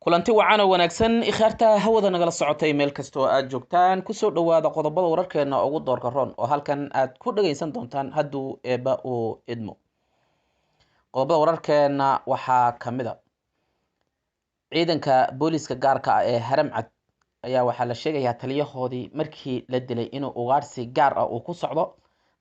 Kulanti wacan oo wanaagsan, ikhyaarta hawada nagala socotay meel kasta oo aada joogtaan, kusoo dhawaada qodobada wararkeena ugu doorka roon oo halkan aad ku dhageysan doontaan hadduu eeba uu idmo. Qodobada wararkeena waxaa kamid a ciidanka booliiska gaarka ah ee Haramcad ayaa waxaa la sheegayaa taliyahoodii markii la dilay inuu ugaarsi gaar ah uu ku socdo.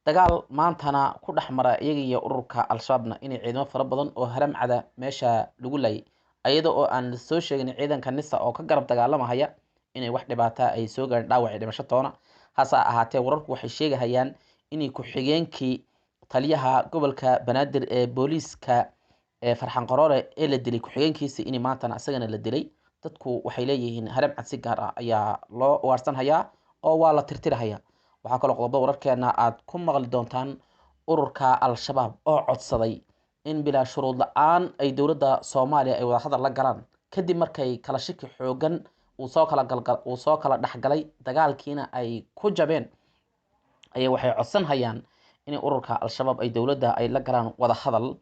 Dagaal maantana ku dhex mara iyaga iyo ururka Al-Shabaabna inay ciidamo fara badan oo Haramcada meesha lagu laayay, iyada oo aan soo sheegin ciidanka NISA oo ka garab dagaalamahaya inay wax dhibaata ay soo gaarin, dhaawac iyo dhimasho toona. Hase ahaatee, wararku waxay sheegahayaan inay ku-xigeenkii taliyaha gobolka Banaadir ee booliiska ee Farxan Qaroole ee la dilay ku-xigeenkiisi in maantana isagana la dilay. Dadku waxay leeyihiin Haramcad si gaar ah ayaa loo ugaarsanhayaa oo waa la tirtirahayaa. Waxaa kaloo qodobada wararkeena aad ku maqli doontaan ururka Al-Shabaab oo codsaday in bilaa shuruud la-aan ay dowladda Soomaaliya ay wadahadal la galaan, kadib markay kala shiki xoogan uu soo kala galgal uu soo kala dhexgalay, dagaalkiina ay ku jabeen. Ayay waxay codsanhayaan in ururka Al-Shabaab ay dowladda ay la galaan wadahadal.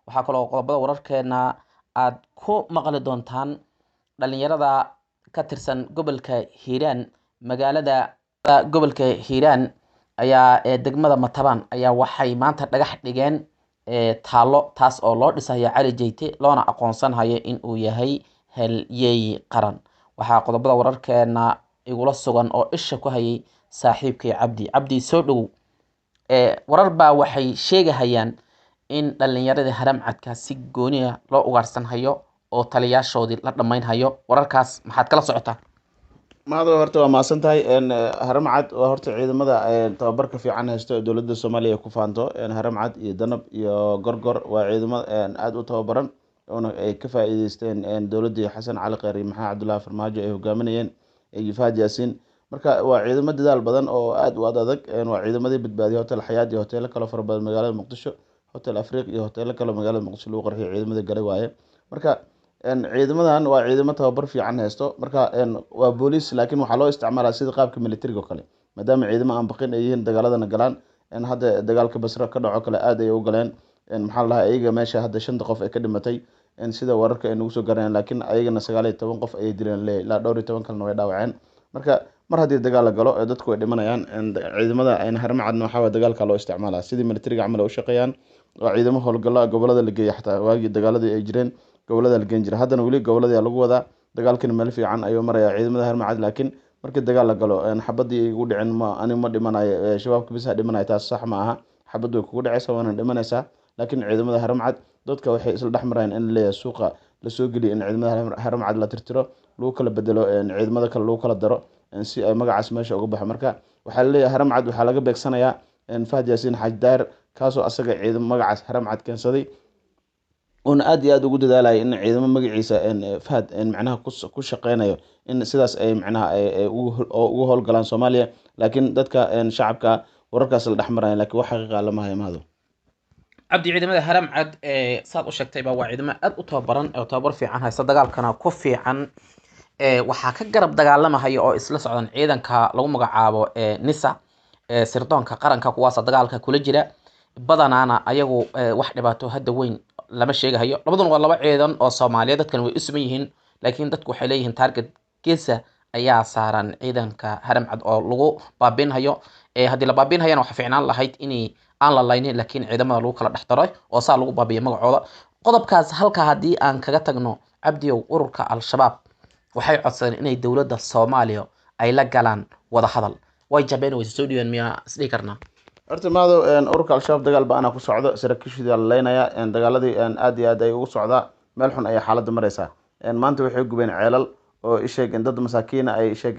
Waxaa kaloo qodobada wararkeena aad ku maqli doontaan dhalinyarada ka tirsan gobolka Hiiraan, magaalada gobolka Hiiraan ayaa ee degmada Matabaan ayaa waxay maanta dhagax dhigeen taallo, taas oo loo dhisayo Cali Jeyte, loona aqoonsanhayo in uu yahay halyeey qaran. Waxaa qodobada wararkeena igula sugan oo isha ku hayay saaxiibkay Cabdi. Cabdi, soo dhowow. Warar baa waxay sheegahayaan in dhalinyaradii Haramcadka si gooniya loo ugaarsanhayo oo taliyaashoodii la dhammaynhayo. Wararkaas maxaad kala socotaa? Mahado, horta waa mahadsan tahay. Haramcad waa horta ciidamada tababarka fiican haysto ee dowladda Soomaaliya ay ku faanto. Haramcad iyo Danab iyo Gorgor waa ciidamo aada u tababaran, oona ay ka faa'iideysteen dowladdii Xasan Cali Kheyr iyo Maxamed Cabdullaahi Farmaajo ay hogaaminayeen iyo Fahad Yaasiin. Marka waa ciidamo dadaal badan oo aada u ad adag. Waa ciidamadii badbaadiyay Hotel Xayaat iyo hoteelo kaloo fara badan magaalada Muqdisho, Hotel Afriiq iyo hoteelo kaloo magaalada Muqdisho lagu qarxiyay ciidamada galay waaye. Marka ciidamadan waa ciidamo tababar fiican haysto. Marka waa booliis, laakiin waxaa loo isticmaalaa sida qaabka militariga oo kale, maadaama ciidamo aan baqin ay yihiin, dagaaladana galaan. Hadda dagaalka Basra ka dhaco kale aad ay u galeen. Maxaa la dhahaa, iyaga meesha hadda shanta qof ay ka dhimatay sida wararka ay nagu soo garanayaan, laakiin ayagana 19 qof ayay dileen le, ilaa dhowr iyo toban kalena way dhaawaceen. Marka mar haddii dagaal la galo, dadku way dhimanayaan. Ciidamada Haramcadna waxaa waye dagaalka loo isticmaalaa sidii militariga camal ay u shaqeeyaan. Waa ciidamo howlgalla gobolada la geeyay, xataa waagii dagaaladii ay jireen gobolada la geen jiray, haddana weli gobolada lagu wadaa. Dagaalkina meel fiican ayuu marayaa ciidamada Haramcad, laakiin markii dagaal la galo, xabadii igu dhicin ma ani ma dhimanayo, shabaabka bisa dhimanayo, taas sax ma aha. Xabad way kugu dhacaysa waana dhimanaysaa. Laakiin ciidamada Haramcad dadka waxay isla dhex marayaan in laleeyahay suuqa lasoo geliyo in ciidamada Haramcad la tirtiro, lagu kala bedelo ciidamada kale, lagu kala daro si ay magacaas meesha uga baxo. Marka waxaa laleeyahay Haramcad waxaa laga beegsanayaa Fahad Yaasiin Xaaji Daahir, kaasoo asaga ciidamo magacaas Haramcad keensaday, oona aad iyo aad ugu dadaalaya in ciidamo magaciisa Fahad macnaha ku shaqeynayo in sidaas ay macnaha ugu howlgalaan Soomaaliya. Laakiin dadka shacabka wararkaas la dhex maraya, laakiin wax xaqiiqa lama hayo, Mahado. Cabdi, ciidamada Haramcad ee saad u sheegtayba waa ciidamo aada u tababaran oo tababar fiican haysta, dagaalkana ku fiican. Waxaa ka garab dagaalamahaya oo isla socdan ciidanka lagu magacaabo NISA, sirdoonka qaranka, kuwaasa dagaalka kula jira badanaana. Ayagu wax dhibaato hadda weyn lama sheegahayo. Labaduna waa laba ciidan oo Soomaaliyeed, dadkan way u siman yihiin, laakiin dadku waxay leeyihiin target geesa ayaa saaran ciidanka Haramcad oo lagu baabiinhayo. Haddii la baabiinhayana waxaa fiicnaan lahayd in aan la laynin, laakiin ciidamada lagu kala dhex daray oo saa lagu baabiyo magacooda. Qodobkaas halkaa haddii aan kaga tagno, Cabdiyow, ururka Al-Shabaab waxay codsadeen inay dowladda Soomaaliya ay la galaan wadahadal. Way jabeen, way soo dhiibeen, miyaa isdhihi karnaa? Horta Maado, ururka Al-Shabaab dagaal ba-ana ku socdo, saraakiishooda la leynaya, dagaaladii aad iyo aad ay ugu socdaa, meel xun ayay xaaladda mareysaa. Maanta waxay gubeen ceelal oo isheeg dad masaakiina ay isheeg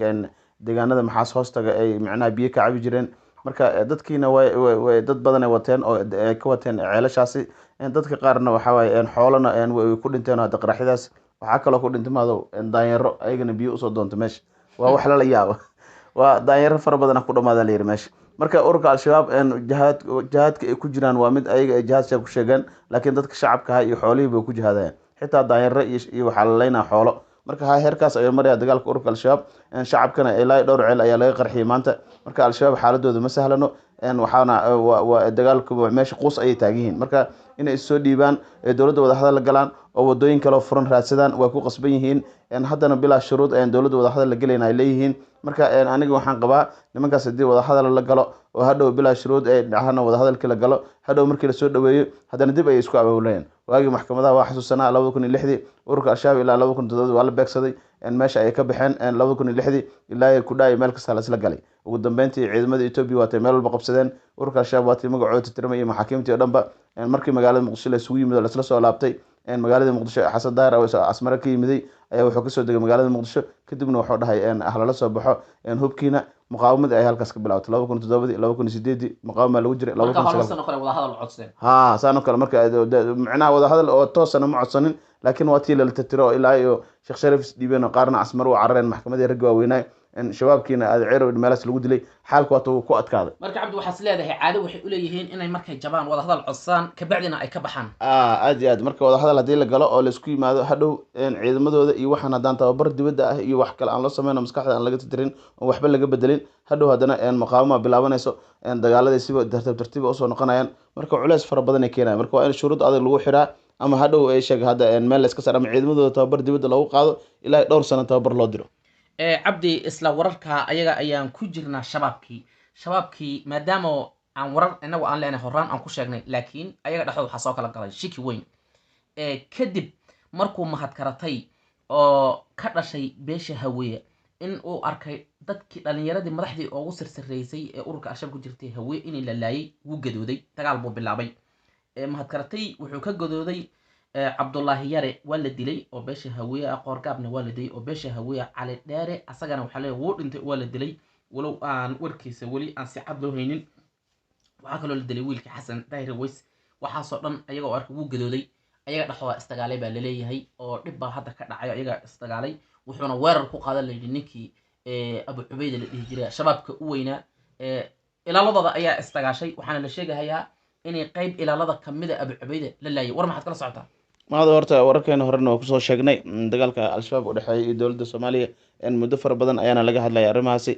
deegaanada Maxaas hoostaga ay macnaha biyo ka cabi jireen. Marka dadkiina way dad badan ay wateen oo ka wateen ceelashaasi. Dadka qaarna waxaa waaye xoolana way ku dhinteen. Hadda qaraxyadaas waxaa kaloo ku dhintay, Madow, daanyaro ayagana biyo usoo doonta meesha. Waa wax lala yaabo, waa daanyaro fara badan ku dhamaada la yiri meesha. Marka ururka Al-Shabaab jihaad jihaadka ay ku jiraan waa mid ayaga ay jihaad sheeg ku sheegeen, laakiin dadka shacabka ah iyo xoolihii bay ku jihaadayaan, xitaa daanyaro iyo waxaa la leynaa xoolo. Marka ha heerkaas ayuu maraya dagaalka ururka Al-Shabaab. Shacabkana ilaa dhowr ceel ayaa laga qarxiyay maanta. Marka Al-Shabaab xaaladooda ma sahlano. Waxaana dagaalku meesha quus ayay taagan yihiin. Marka inay issoo dhiibaan, dowladda wadahadal la galaan oo wadooyin kaleo furan raadsadaan waa ku qasban yihiin. Haddana bilaa shuruud ayaan dowladda wadahadal la gelayna ay leeyihiin. Marka aniga waxaan qabaa nimankaas haddii wadahadal la galo oo hadhow bilaa shuruud ay dhahana wadahadalkii la galo, hadhow markii lasoo dhaweeyo haddana dib ayay isku abaabulayaan. Waagii maxkamadaha waa xasuusanaa 2006-dii ururka Al-Shabaab ilaa 2007 waa la beegsaday, meesha ayay ka baxeen. 2006-dii ilaa kudhaa meel kasta la isla galay. Ugu dambeyntii ciidamada Etoobiya waatay meel walba qabsadeen. Ururka Al-Shabaab waatay magacooda tirtirmay iyo maxaakiimtii oo dhanba. Markii magaalada Muqdisho la isugu yimid oo laisla soo laabtay magaalada Muqdisho, Xasan Daahir Asmare ka yimiday ayaa wuxuu kasoo degay magaalada Muqdisho. Kadibna wuxuu dhahay halala soo baxo hubkiina. Muqaawamadii ay halkaas ka bilaabatay 2007-dii, 2008-dii muqaawama lagu jiray. Ha saan oo kale. Marka micnaha wadahadal oo toosana ma codsanin, laakiin waa tii lala tirtiro oo ilaa iyo Sheekh Shariif isdhiibeen oo qaarna Casmar u carareen, maxkamadii raggi waaweynaa, shabaabkiina Aadceero meelaas lagu dilay. Xaalku waata wuu ku adkaaday. Marka Cabdi, waxaas leedahay caado waxay uleeyihiin inay markay jabaan wadahadal codsadaan, kabacdina ay ka baxaan. Aad iyo aad. Marka wadahadal haddii la galo oo laisku yimaado, hadhow ciidamadooda iyo waxaan haddaan tababar dibadda ah iyo wax kale aan loo sameyno, maskaxda aan laga tirtirin oo waxba laga bedelin, hadhow haddana muqaawama bilaabanayso, dagaaladii siba tartiib tartiiba usoo noqonayaan. Marka culeys fara badan ay keenayan. Marka waa in shuruud adag lagu xiraa ama hadhow ay sheeg hadda meel la iska saar ama ciidamadooda tababar dibadda loogu qaado ilaa dhowr sano tababar loo diro. Cabdi, isla wararka ayaga ayaan ku jirnaa. Shabaabkii maadaama aan warar inagu aan leenahay horaan aan ku sheegnay, laakiin ayaga dhexdooda waxaa soo kala galay shiki weyn kadib markuu mahadkaratay oo ka dhashay beesha Haweeye in uu arkay dadkii dhalinyaradii madaxdii ugu sirsareysay ee ururka Al-Shabaab ku jirtay Haweeye inay la laayay, wuu gadooday, dagaal buu bilaabay. Mahadkaratay wuxuu ka gadooday Cabdullaahi Yare waa la dilay oo beesha Haweeye ah, Qoorgaabna waa la dilay oo beesha Haweeye, Cali Dheere asagana waxaa leeyahay wuu dhintay, waa la dilay, walow aan warkiisa weli aan si cad loo haynin. Waxaa kaloo la dilay wiilka Xasan Daahir Weys. Waxaasoo dhan ayaga oo arkay wuu gadooday. Ayaga dhexdooda isdagaalay baa laleeyahay oo dhib baa hadda ka dhacay, ayaga isdagaalay. Wuxuuna weerar ku qaadan layidhi ninkii Abu Cubayda la dhihi jiray, Shabaabka u weynaa. Ilaaladooda ayaa isdagaashay, waxaana la sheegahayaa inay qayb ilaalada kamida Abu Cubayda la laayay. War maxaad kala socotaa? Maada horta wararkeena horena waa kusoo sheegnay dagaalka Al-Shabaab u dhexeeya iyo dowladda Soomaaliya. Muddo fara badan ayaana laga hadlaya arrimahaasi.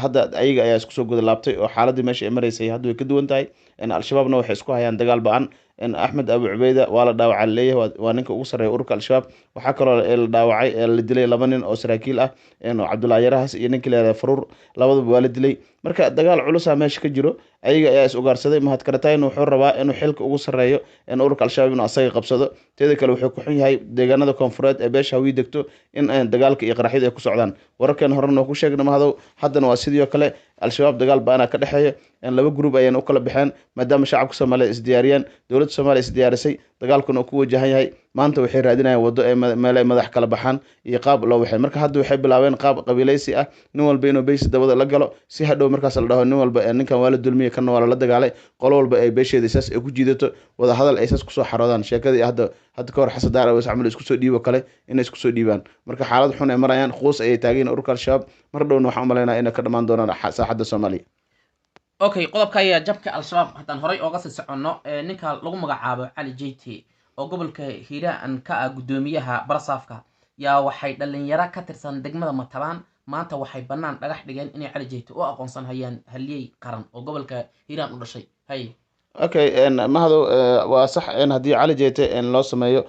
Hadda ayaga ayaa isku soo guda laabtay oo xaaladii meesha ay maraysay hadda way ka duwan tahay. Al-Shabaabna waxay isku hayaan dagaal ba-an. Axmed Abu Cubeyda waa la dhaawacay laleeyahay, waa ninka ugu sarreeya ururka Al-Shabaab. Waxaa kaloo la dhaawacay, la dilay laba nin oo saraakiil ah, Cabdullahi Yarahas iyo ninkii la yihahda Faruur, labadaba waa la dilay. Marka dagaal culusa meesha ka jiro, ayaga ayaa is ugaarsaday. Mahadkaratayna wuxuu rabaa inuu xilka ugu sarreeyo ururka Al-Shabaab inuu asaga qabsado. Teeda kale wuxuu ku xun yahay deegaanada koonfureed ee beesha Hawiye degto in dagaalka iyo qaraxyadu ay ku socdaan. Wararkan horena waa ku sheegna Mahadow, haddana waa sidii oo kale. Al-Shabaab dagaal ba-anaa ka dhexeeya, laba gruub ayayna u kala baxeen. Maadaama shacabka Soomaaliya isdiyaariyeen, dowladda Soomaaliya isdiyaarisay, dagaalkuna uu ku wajahan yahay, maanta waxay raadinayaan waddo ay meel ay madax kala baxaan iyo qaab loo waxay. Marka hadda waxay bilaabeen qaab qabiilaysi ah, nin walba inuu beysi dabada la galo, si hadhow markaas la dhaho nin walba ninkan waa la dulmiyey, kanna waa lala dagaalay, qolo walba ay beesheeda saas ay ku jiidato, wada hadal ay saas kusoo xaroodaan. Sheekadii hadda ka hor Xasan Daar Aweys camal isku soo dhiibo kale inay isku soo dhiibaan. Marka xaalad xun ay marayaan, quus ayay taagan yihiin ururka Al-Shabaab. Mar dhowna waxaan u malaynaya inay ka dhammaan doonaan saaxadda Soomaaliya. Okay, qodobka ayaa jabka Al-Shabaab haddaan horay ooga sii soconno, ninka lagu magacaabo Cali Jeyte oo gobolka Hiiraan ka ah guddoomiyaha barasaafka yaa waxay dhalinyaro ka tirsan degmada Matabaan maanta waxay bannaan dhagax dhigeen inay Cali Jeyte u aqoonsan hayaan haliyey qaran oo gobolka Hiiraan u dhashay. Hay. Okay, Mahadow, waa sax in haddii Cali Jeyte loo sameeyo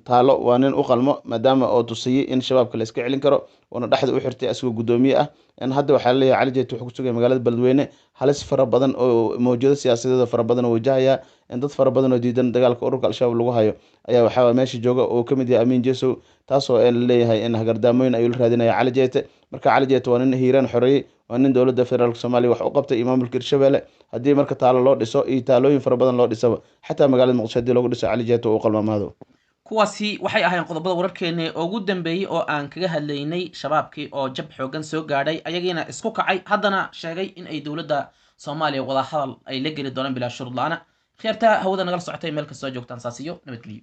taalo, waa nin u qalmo, maadaama oo tusiyey in Shabaabka la iska celin karo oona dhexda u xirtay asagoo guddoomiye ah. Hadda waxaa laleeyahay Cali Jeyte wuxuu kusugaya magaalada Beledweyne. Halis fara badan oo mawjado siyaasadeed fara badan oo wajahaya, dad fara badan oo diidan dagaalka ururka Al-Shabaab lagu hayo ayaa waxaa meesha jooga oo kamid yahay Amiin Jesow, taasoo laleeyahay in hagardaamooyin ayuu la raadinaya Cali Jeyte. Marka Cali Jeyte waa nin Hiiraan xoreeyey, waa nin dowladda federaalka Soomaaliya wax u qabtay iyo maamulka Hirshabelle. Haddii marka taalo loo dhiso iyo taalooyin fara badan loo dhisaba, xataa magaalada Muqdisho haddii loogu dhiso, Cali Jeyte waa u qalmaa, Mahadow. Kuwaasi waxay ahayn qodobada wararkeena ugu dambeeyey oo aan kaga hadlaynay Shabaabkii oo jab xoogan soo gaadhay, ayagiina isku kacay, haddana sheegay in ay dowladda Soomaaliya wadahadal ay la geli doonaan bilaa shuruud la-aana. Khiyaarta hawada nagala socotay meel kastoo joogtaan, saasiyo nabadgelyo.